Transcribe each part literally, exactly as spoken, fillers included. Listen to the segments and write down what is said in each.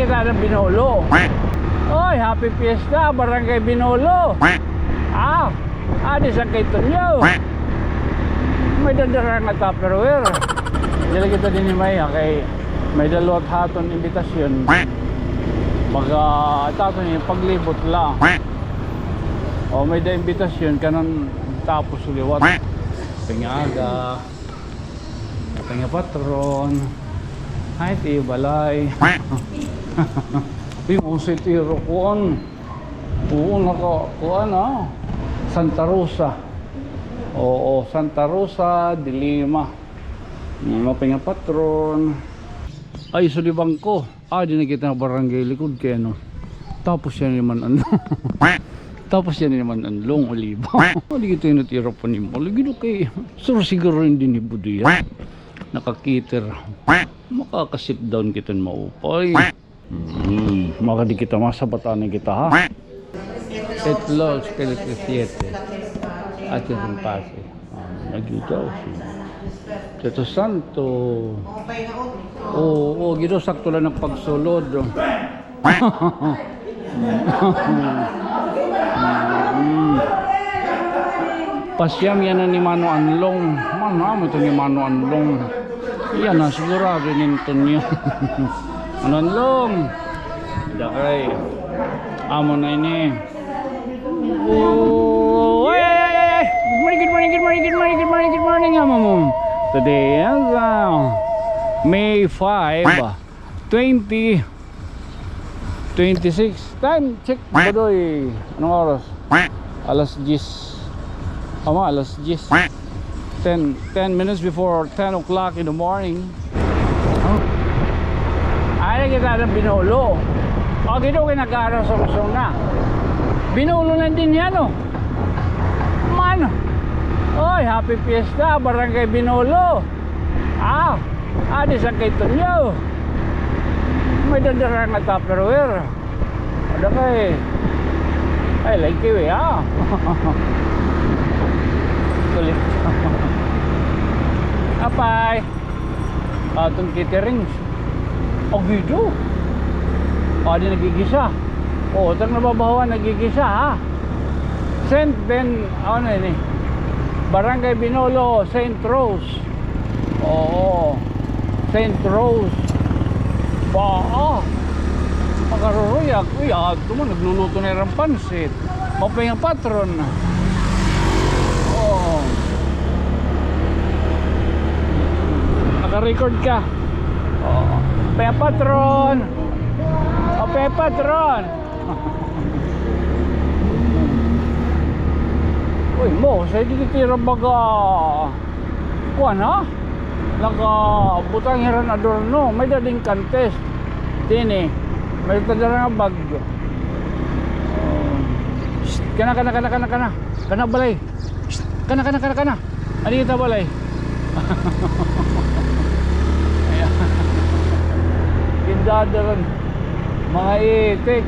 Kita na Binolo. Oy, happy fiesta, Barangay Binolo. Ah, adi sa kay Tonyo. May dadara nga Tupperware. Dili kita dinhi may, ah, kay may-ada liwat ha aton imbitasyon. Baga, ito aton ini, paglibot la. O, may-ada imbitasyon, kanan tapos liwat. Pingaga. Kanya patron. Ay, tiyo balay. Uy, mao si Tiro kuan. Oo, naka, kuan, ah. Santa Rosa. Oo, Santa Rosa de Lima. Mga pinga patron. Ay, sulibang ko. Ah, di na kita barangay likod kay ano. Tapos yan naman ano. Tapos yan naman ang long oliba. Ah, di kita yung natira pa ni mo. Lagi do kay sur siguro hindi ni Buduya. Nakakiter. Makaka-sit down kita maupay. Hmm, maka di kita masabatan na kita, ha? Itlog, Espiritu siete. At yung pasi. Ah, nagjujaw siya. Santo Santo. Oo, oo, gito sakto lang ang pagsulod. Mm. Pasyam yana ni Mano Anlong. Mano, amo ito ni Mano Anlong. Yana, sigurado ni Antonio. Mano Anlong. Dakay. Amo na ini. Oh, ay, ay, ay, ay. Good morning, good morning, good morning, good morning, good morning, good morning, amo mo. Today is, uh, May five, twenty twenty-six. Time check, Badoy. Anong oras? Alas diyes. Tama, alas diyes. Ten, ten minutes before ten o'clock in the morning. Ay, kita na Binolo. O, gito kay nagkara sa Luzon na. Binolo na din yan, oh. Man. Oy, happy fiesta, Barangay Binolo. Ah, adi sa kay Tonyo. May dadara nga Tupperware. Ada kay, ay, like kiwi, ah. Kulit. Apay. Aton catering. Agido. Adi nagigisa. Oo, tang nababahuan nagigisa, ha? Saint Ben, ano ini? Barangay Binolo, Saint Rose. Oo. Saint Rose. Ba, ah. Makaruruyak. Uy, ato mo, nagluluto na irang pansit. Maupay nga patron. Oo. Naka-record ka. Oo. Maupay nga patron. Maupay nga patron. Uy, mo, sa di kita baga. Kuan, ha? Nakabutang hira hin adorno. May-ada din contest. Tini. May-ada dara nga bag. Oh. Shh, kana, kana, kana, kana, kana. Kana balay. Shh, kana, kana, kana, kana. Adi kita balay. Ayan. Gindadaran. Mga itik.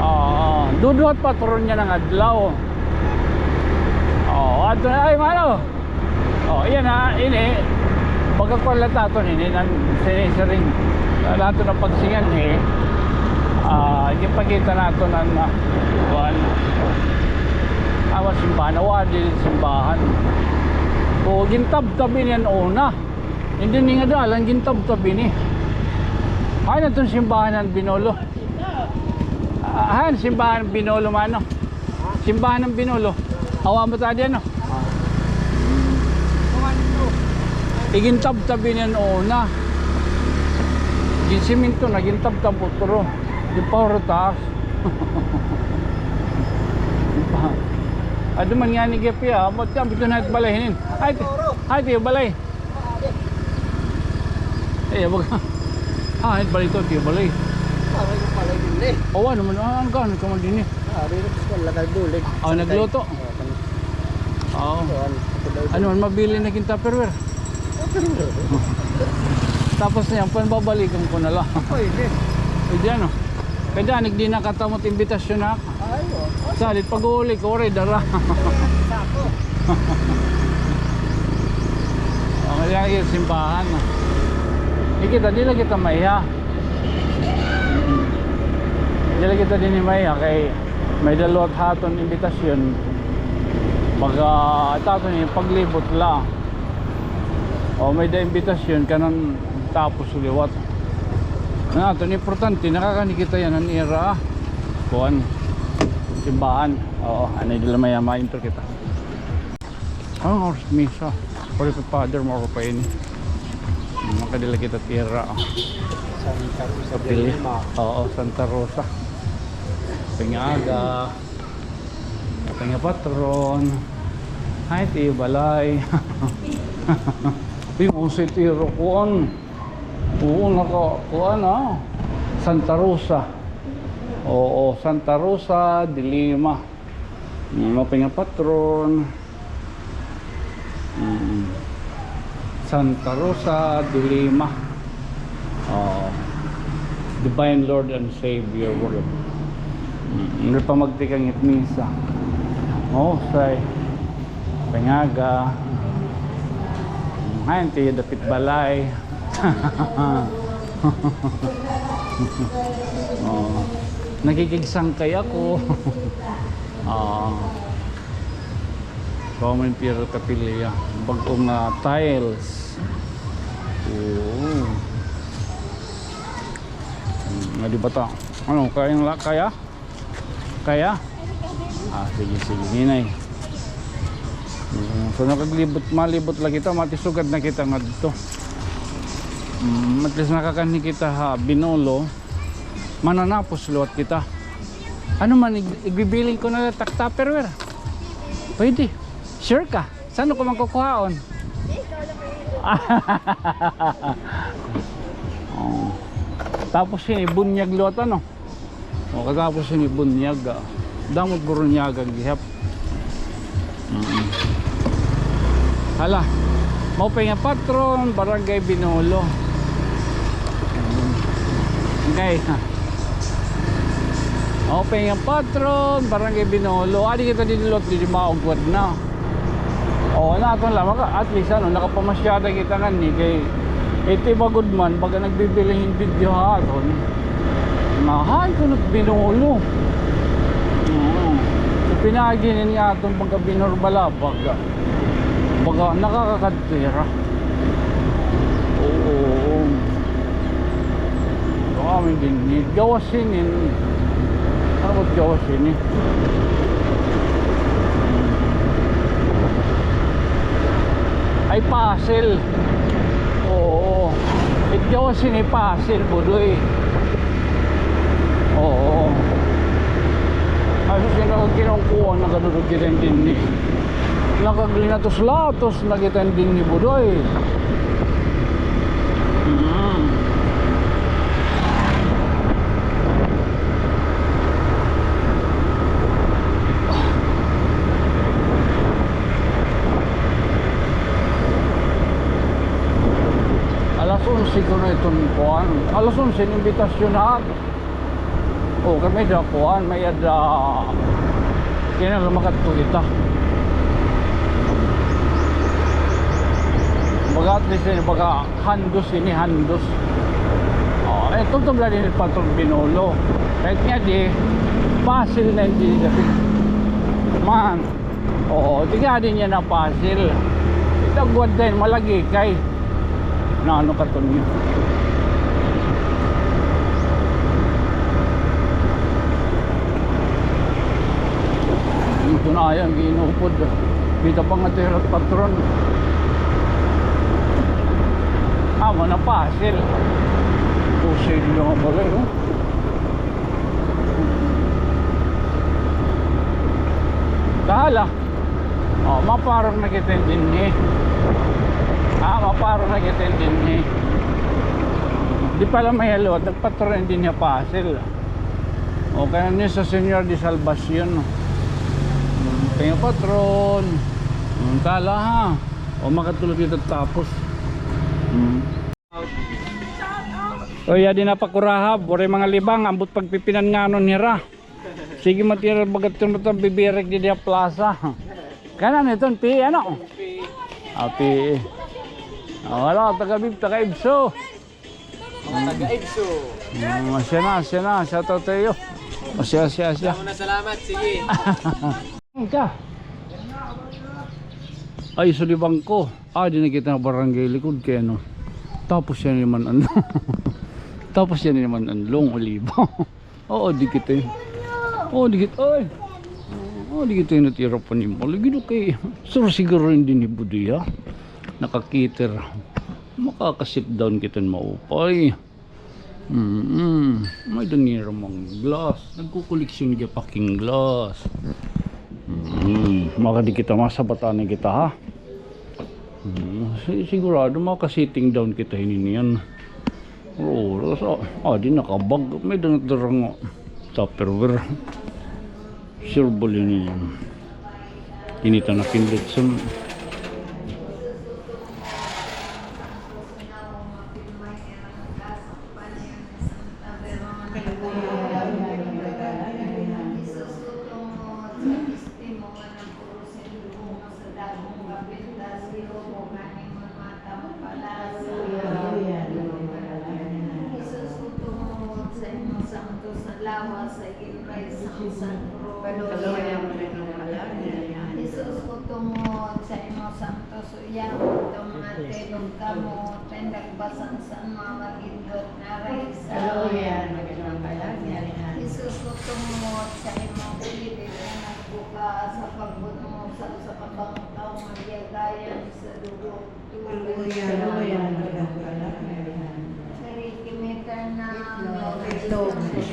Oo. Duduhat patron niya ng adlaw. Oo. Adto na, ay, mano. Oh, iya na, ini. Pagkakuan la ta aton ini, nan, sinisiring. Naton na pagsingan, eh. Ah, ipakita naton an, ah, kuan. Awa simbahan, awa diri simbahan. O, gintabtab ini an una. Hindi ni nga dalan, gintabtab ini. Ay, naton simbahan an Binolo. Ah, han, simbahan Binolo, mano. Simbahan an Binolo. Awa mo ta diyan, no? Igintabtab ini an una. Ginsiminto na, gintabtab utro. Di pa huro taas. Di pa. Adi man nga ni Gepi, ah. Ba't yan? Bito na it balay hinin. Ay, ay, tiyo balay. Eh, wag. Ah, it balay to, tiyo balay. Parang yung balay din eh. O, ano man, ah, ang gano'n ka man din eh. Ah, relax ko, lakad bulig. Ah, nagluto? Ah, kami. Oo. Kuan, ito daw. Ano man, mabili na king Tupperware? Tupperware. Tapos na yan, panbabalikan ko na lang. Pwede. Pwede, ano? Kaya nagdi na katamot imbitasyon na. Ay, oo. Salit, pag-uuli ko, rin, dara. Sako. Okay, yan, yung simbahan. Di kita, di la kita maiha. Di la kita dinhi maiha kay may-ada liwat ha aton imbitasyon. Baga it aton ini paglibot la. O, may-ada imbitasyon kanan tapos liwat. An aton importante, nakakanhi kita yana han ira, ah, kuan, simbahan. Oo, anay, di la maiha, ma-enter kita. Ano oras misa? Holy Father, mauro pa ini. Makadila kita tira, oh. Santa Rosa de Lima. Oo, Santa Rosa. Pag-aga. Pag-aga, patron. Ay, tiyo balay. Uy, musay tira kuan. Oo, naka, kuan, ah. Santa Rosa. Oo, Santa Rosa de Lima. Mm, maupay nga patron. Mm. Santa Rosa de Lima. Oh. Divine Lord and Savior. Mm, may pamagtikang it misa. Oh, say. Pag-aga. Ngayon, tiyo dapit balay. Oh. Nakikigsangkay ako. Ah. Common Pier Capilla. Bag-ong, ah, tiles. Oo. Hmm, nga di ba ta? Ano, kaya la, kaya? Kaya? Ah, sige, sige, hinay. Mm, so, nakaglibot, malibot la kita, matisugad na kita ngadto. Mm, at least nakakanhi kita ha Binolo. Mananapos liwat kita. Ano man, ig-, igbibiling ko na la tak Tupperware? Pwede. Sure ka? San-o ko man kukuhaon? Oh. Tapos, eh, bunyag liwat, ano? O, katapos ini bunyag, ah. Damo it burunyagan gihap. Mm. Hala, maupay nga patron, Barangay Binolo. Mm. Okay. Maupay nga patron, Barangay Binolo. Adi kita didto, di maugwad na. O, naton la, maka, at least, ano, nakapamasyada kita nganhi kay it iba gud man, baga nagbibiling hin video ha aton. Mahay kuno it Binolo. Mm. So, pinaagi ini nga aton pagka-Binor bala, baga, baga nakakakadto hira. Oo. Kami dinhi. Gawas hinin. Ano ba gawas hini? Ay, puzzle. Oo. It gawas hini puzzle, Budoy. Oo. Ay, sus, kinungkuan, nakadurog kita dinhi. Nakaglinatos-latos na kita dinhi, Budoy. Mm. Alas onse kuno iton kuan. Alas onse an imbitasyon ha aton. O, kay may-ada kuan, may-ada. Kaya na makadto kita. Baga at least, eh, baga handos ini, handos. O, eh, tutob la dinhi patron Binolo. Kahit nga di, puzzle na ini dapit. Man. Oo, tiga din niya na puzzle. Itagwad din, malagi kay. Na ano ka to niya? Ito na yan, ginupod. Kita pa nga tira patron. Ah, mana puzzle. Puzzle nga pala, eh. Kahala. O, maparong na kita dinhi. Ah, maparong na kita dinhi. Di pala may halot, nagpatron dinhi ha puzzle. O, kay Nuestra Señora de Salvacion. Hmm, kay patron. Hmm, tala ha. O, makatulog kita tapos. Hmm. Oy, adi na pa Kurahab, waray mga libang, ambot pagpipinanganon hira. Sige, matira bagat tun matang bibirek di diya plaza. Kanan iton, P E, ano? Ah, P E. Ah, wala, taga Bib, taga Ibso. Mga taga-Igso. Mm, asya na, asya na. Shout out sa iyo. Asya, asya, asya. Salamat, salamat. Sige. Ka. Ay, sulibang ko. Ah, di na kita barangay likod kay ano. Tapos yan naman an, tapos yan naman an Long Oliva. Oo, di kita eh. Oo, di kita, ay. Oo, di kita natira pa ni Mali. Gino kay, sir, siguro hindi ni Budiya. Nakakiter. Makaka-sit down kita maupay. Mm-mm. May danira mang glass. Nagkukoleksyon dya pa king glass. Mm. Makadi kita, masabatan na kita, ha? Mm. Si-, sigurado makaka-sitting down kita hini niyan. Oo, sa, ah, di nakabag. May danat darang Tupperware. Sure ball ini. Ini ta na kinlitson. Jesus, kutungod sa imo santo suya, mga tilog kamo, tindag basan sa mga magindot na ray sa Jesus, kutungod sa imo pili nga nagbuka sa pagbuno sa usa ka bangka nga giyagayan sa dugo. Hallelujah, hallelujah.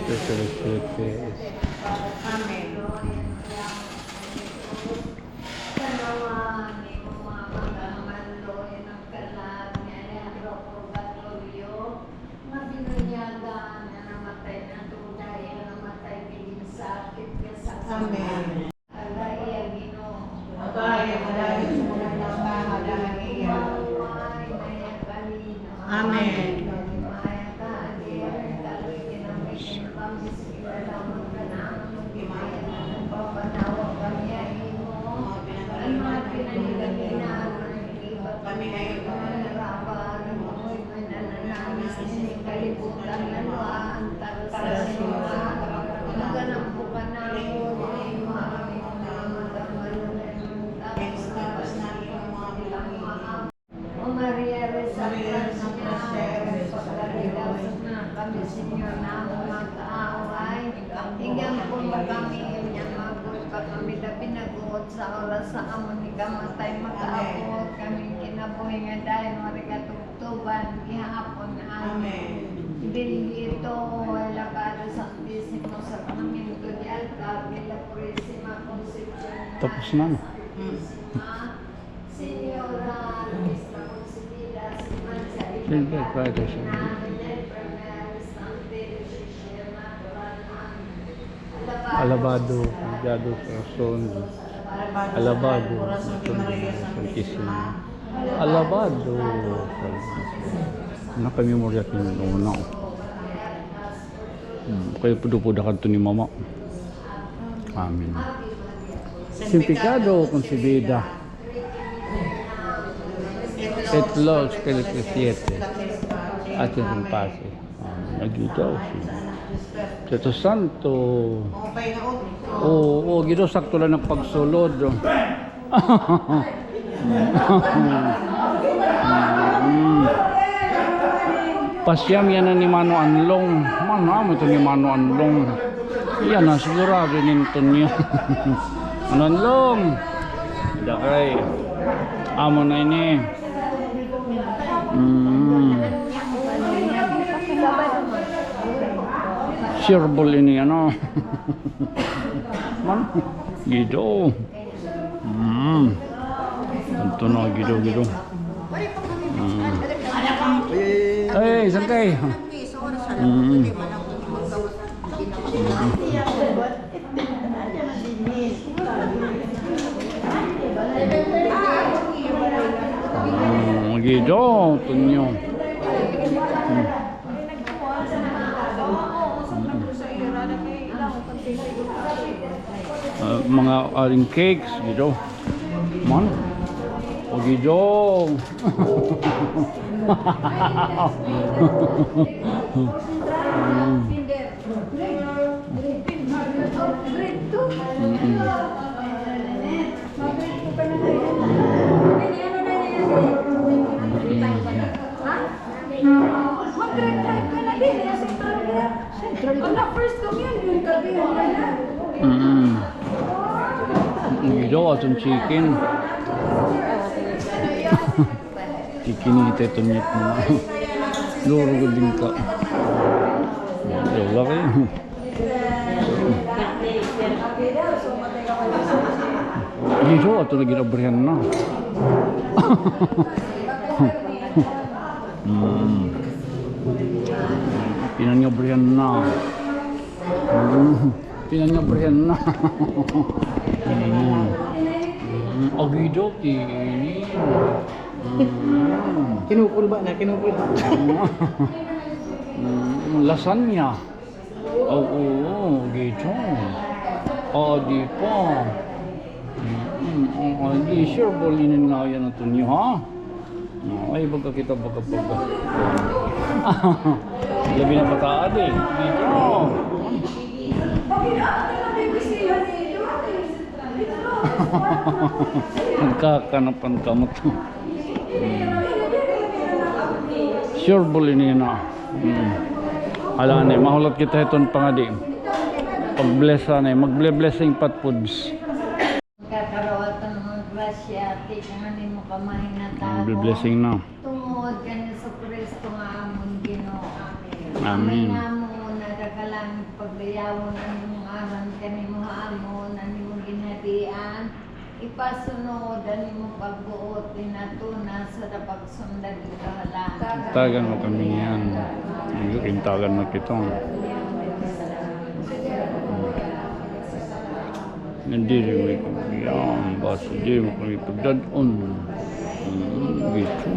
Special effect. Amen. Amen. Amen. O Maria, Rosaryo, Señor, pagkaligasan na kami, Señor, na mga kaaway. Inggan po mo kami, niya mabuhi pa kami, labi na gud sa oras sa amon ikamatay, makaabot kami kinabuhi nga dayon, waray katubtoban, gihapon. Amen. Bendito el lavado santísimo sacramento de altar de la Purísima Concepción. Tapos na, no? Santísima. Señora, nuestra concebida, sin mancha ni pecado original, en la enfermedad del primer instante de su Alabado, confiado corazón. Alabado, corazón de María Santísima. Alabado. Nakamemorya ko hin una. Hmm, kay pudo-pudo kadto ni Mama. Amen. Sin pecado concebida. Itlog, Espiritu Siete. At yung pasi. Ah, nagitaw siya. Santo Santo. Oo, oo, gito, sakto lang an pagsulod. Mm. Pasiyam yana ni Mano Anlong. Mano, amo ito ni Mano Anlong. Yana, sigurado ni Antonio. Mano Anlong. Dakay. Amo na ini. Mm. Sure ball ini, ano? Man, Guido. Mm. Adto na, Guido, Guido. Mm. Ay, sangkay. Mm. Mm. Mm, Guido, Tonyo. Mm. Ah, mga aring cakes, Guido. Man. O, Ijo. Mm-mm. Mag-grade five ka na din, eh, Central View. Central View. Ang first communion, gabi, wala na. Mm. Ang ilaw, aton chicken. Chicken ito, ito, nyet mo. Luro, galing ka. Ilaw, laki. Dito, ato na ginabrihan na. Mm. Pinangabrihan na. Mm. Pinangabrihan na. Mm. Mm. Agido, kini. Mm. Kinukul ba na? Kinukul. Mm. Lasagna. Oo, oo, gito. Adi pa. Mm, oo, di sure ball ini nga yana aton niyo, ha? Oo, ay, baga kita, baga, baga. Labi na pataad, eh. Gito. Nagkakanapan ka mo to. Sure ball ini na. Hmm. Ala ni, mahulat kita hiton pangadi. Pag-bless anay, mag-blessing pat foods. Kakarawatan mo grasya, tikang an imo kamahinatago. Mag-blessing na. Tungod kan Jesucristo nga amon Ginoo. Amen. Amen. Amay nga amon, ada ka langit, pagdayawon an imo ngaran, kanimo ha amon an imo ginhadian, ipasunod an imo pagbuot, dinhi ha tuna, sugad pagsundag didto ha langit. Tagan mo kami niyan. Intagan na kita. Nga diri mo ipagbiyaon, basta diri mo kami pagdad-on. Mm, gito.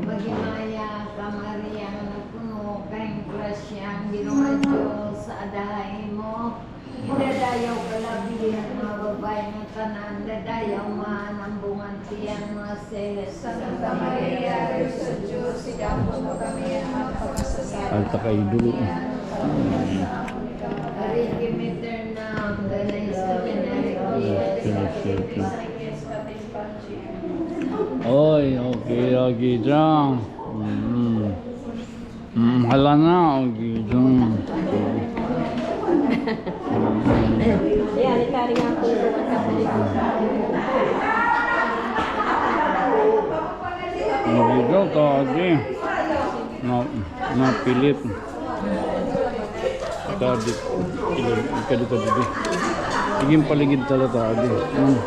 Maghimaya ka, Maria, nga napuno ka hin grasya, an Ginoo nga Dios ada ha imo. Dadayaw ka labi han mga babaye nga tanan, dadayaw man an bunga han tiyan mo nga si Jesus. Santa Maria, Virgen sa Dios, igadto mo kami nga mga makasasala. Alta ka idolo. Virgen Eterna, ang danay sa Pinarikli. Oy, okay lagi dyan. Mm. Mm, hala na, okay dyan. Ayan, itari nga po. Ang video, tagi. Na, napilit. Ito, di, ito, ito, ito, di. Iging paligid talaga, di. Hmm.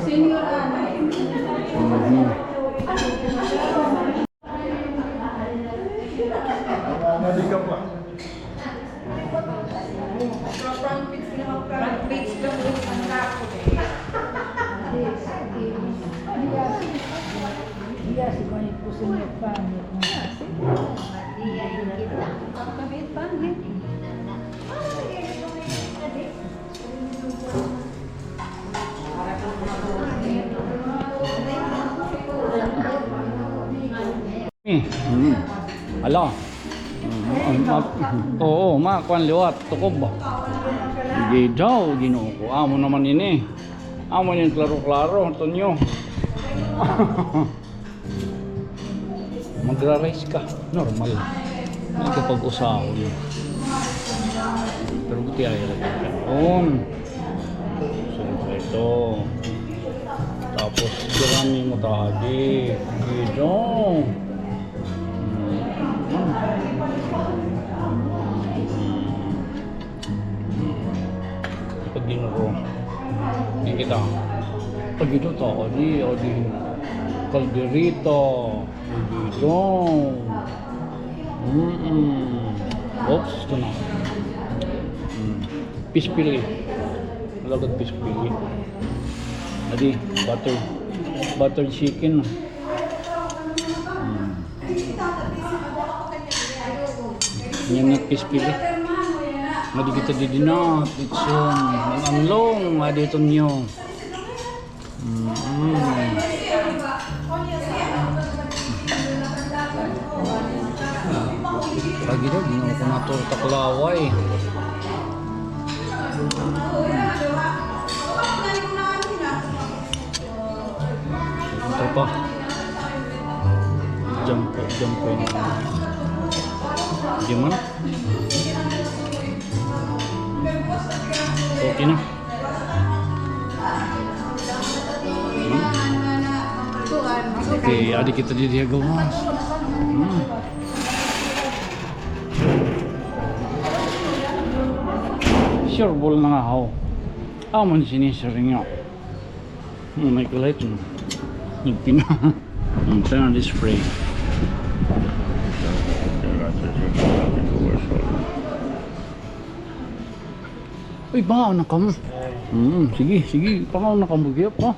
Senior Ana. Mhm. Eh, mm. Hala. Mm, ma-, oo, ma, kuan liwat, tukob. Sige daw, Ginoo ko. Amo naman ini. Amo ini klaro-klaro, Tonyo. Magra-rice ka, normal. Hindi ka pag-usahon. Pero buti ay lagi ka. On. So, ito. Tapos, sirami mo tadi. Ito. Mm. Pag Ginoo. Di kita. Pag ito to, o di, o di. Kaldereta. O di to. Mm-mm. Oops, ito na. Mm. Pispili. Lagod pispili. Adi, butter, butter chicken. Hmm. Yana nga pispili. Adi kita didi na, lechon, an anlong, adi ito niyo. Mm. Lagi daw, ginawa ko na torta kalaway. Ito pa. Diyan po, diyan po yun. Di man. Okay na. Hmm? Okay, adi kita didi ha gawas. Hmm. Sure ball na nga, haw. Amon sini siring nga. Oh, may kulay ito. Nagpina. Ang tanan di spray. Uy, pangaon na kamo. Mm, sige, sige, pangaon na kamo, gihap, ha?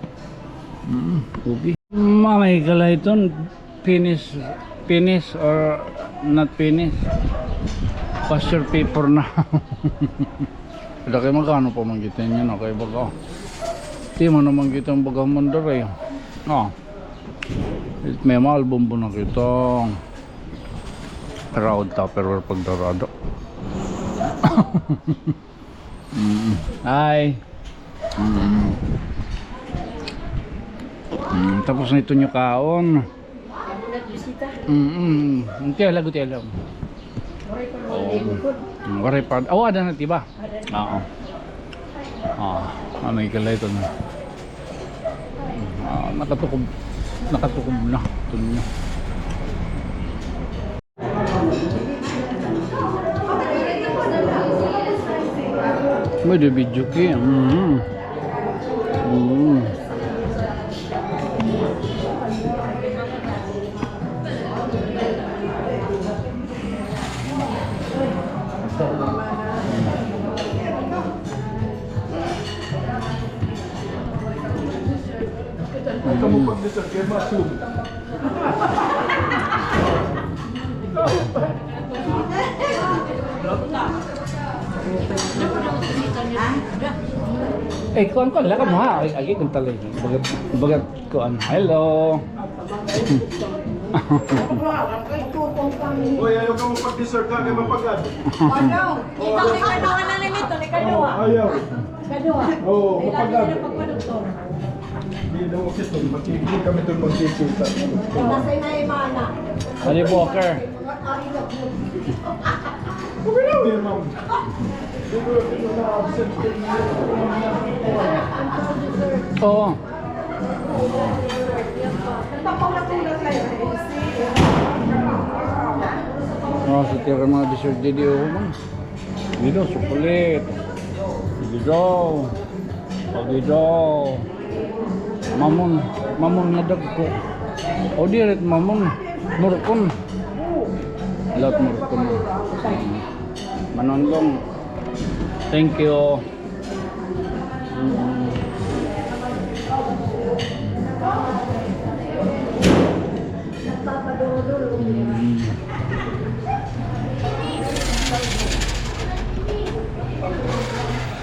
Mm, okay. Mamay ka la iton, finish, finish or not finish. Past your paper na. Ada kay magkano pa man kita niyan, okay, baga. Di man naman kita ang baga mandar, eh. Ah. May mahal bombo na kita. Proud Tupperware pagdarado. Mm. Hi. Mm. Mm, tapos na ito niyo kaon. Mm. Tiya lago, tiya lago. Oh. Mm, waray pa. Oh, ada na, di ba? Oo. Ah, ano yung kalay ito na? Ah, nakatukob. Nakatukob na. Ito niyo. May di video ki. Mm. Mm. Ito mo pag-dessert kay mushroom. Eh, kuan, kuan, lakad mo, ha? Ay, ay, kung talay. Bagat, bagat, kuan. Hello. Uy, ayaw ka mo pag-dessert, ha? Kay mapagad. Ano? Ikaw, ikaw, ikaw na lang ito, ikaw. Ayaw. Kadua. Oo, kailangan mapagad. Nila pagpadoktor. Hindi daw kasi ito, magkikita kami ito, magkikita. Kasi na imana. Ano yung walker? Okay na, ma'am. Oo. Oh, sa tira mga dessert didi, oh, ma'am. Dito, sukulit. Dito. O, dito. Mamon. Mamon nga dagko. O, diri mamon. Murkon. Lahat murkon. Manondong. Thank you. Mm.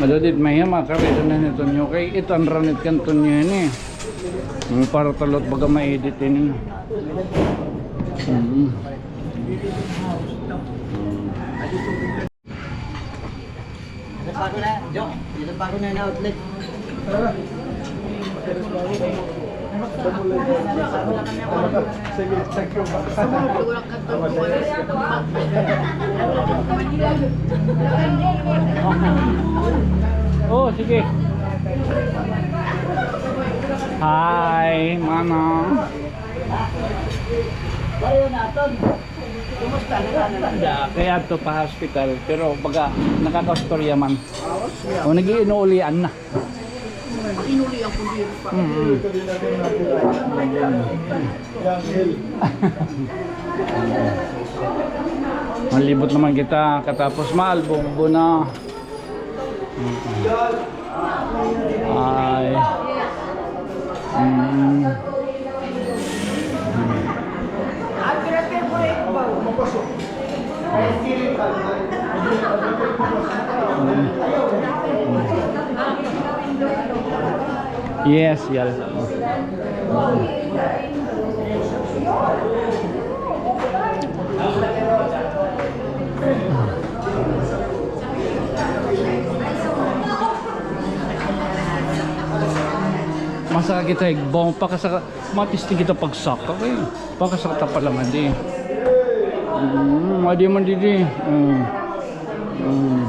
Madadit may hima, kari sa na ni Tonyo kay itan ranit kan Tonyo ini. Para talot baga ma-edit ini. Mm. Dito pa ako na, Jo. Dito pa ako na outlet. Sige, thank you. Oh, sige. Hi, Mama. Kumusta? Kaya adto pa hospital, pero baga nakakaustorya man. O, nag-iinuulian na. Inulian ko diri pa. Mm. Malibot naman kita, katapos maalbombo na. Ay. Mm. Yes, yal. Masaka kita igbong, pakasaka, matis di kita pagsaka, eh. Pakasaka ta pala nga di. Mm, adi man didi. Mm. Mm.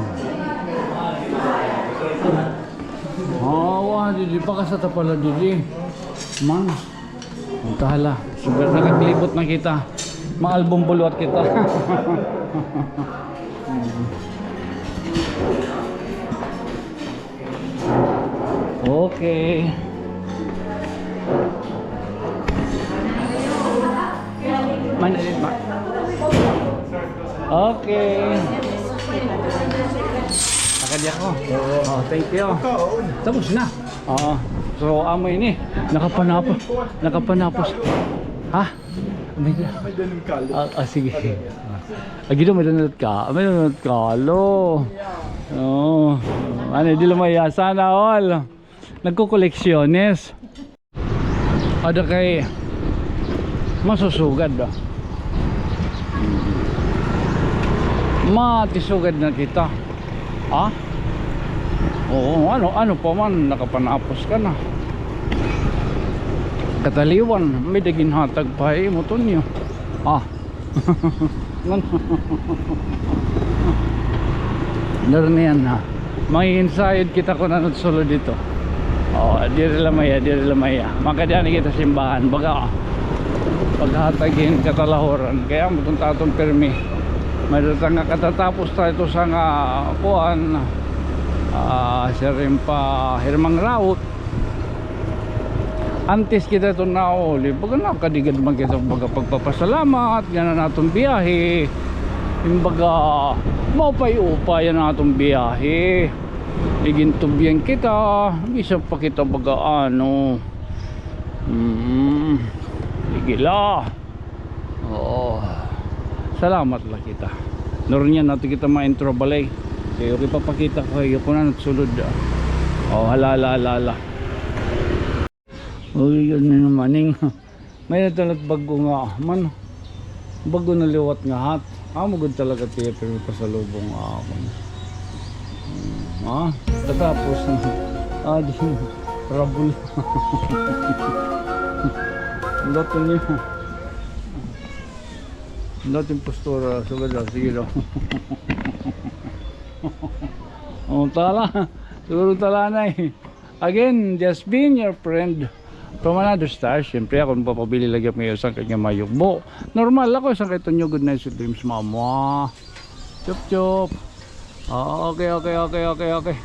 Awa, didi, pakasaka ta pala didi. Man. Ang kahala. Sugar, nakaglibot na kita. Maalbum buluwat kita. Okay. Man, ma- okay. Akadi ako. Oo. Oh, thank you. Tapos na. Oo. So, amo ini. Nakapanapos. Nakapanapos. Ha? May, may danong kalo. Ah, ah, sige. Ah, gito, may danong ka-, may danong kalo. Oo. Ano, di lumaya. Sana all. Nagkokoleksyones. Ada kay masusugad ba? Matisugad na kita. Ha? Oo, ano, ano pa man, nakapanapos ka na. Kataliwan, may daginhatag pa imo, Tonyo. Ah. Dara niyan, ha. Manginginsayod kita kon ano it sulod dito. Oh, diri la maya, diri la maya. Makadi anay kita simbahan. Baga, paghatag hin katalahuran. Kay amo iton aton pirmi. May datang nga katatapos ta ito sa nga, kuan, ah, siring pa, hirmang raot. Antes kita ito nauli, baga nakadi gad man kita, baga pagpapasalamat, yana an aton biyahe. Kumbaga, maupay-upay an aton biyahe. Igintubyan kita, bisan pa kita baga ano. Mm. Sige la. Oo. Salamat la kita. Nurniyan nato kita ma-intro balay. Kay okay, papakita ko ha iyo kon ano it sulod, ah. Oh, hala, hala, hala, hala. Uy, yun na naman, ning. May natalat bag-o nga, man. Bag-o na liwat nga hat. Amo gud talaga tiya, pero pasalubong nga ako. Hmm, ha? Katapos, ah, di, rabol. Ang dating niya. Dating postura, sugad daw, sige daw. O, tala. Siguro tala na eh. Again, just being your friend from another star. Siyempre, ako nagpapabili lagi ako ngayon sa kanya mayugbo. Normal ako, sa kay Tonyo, good night, sweet dreams, mama. Chup, chup. Ah, okay, okay, okay, okay, okay.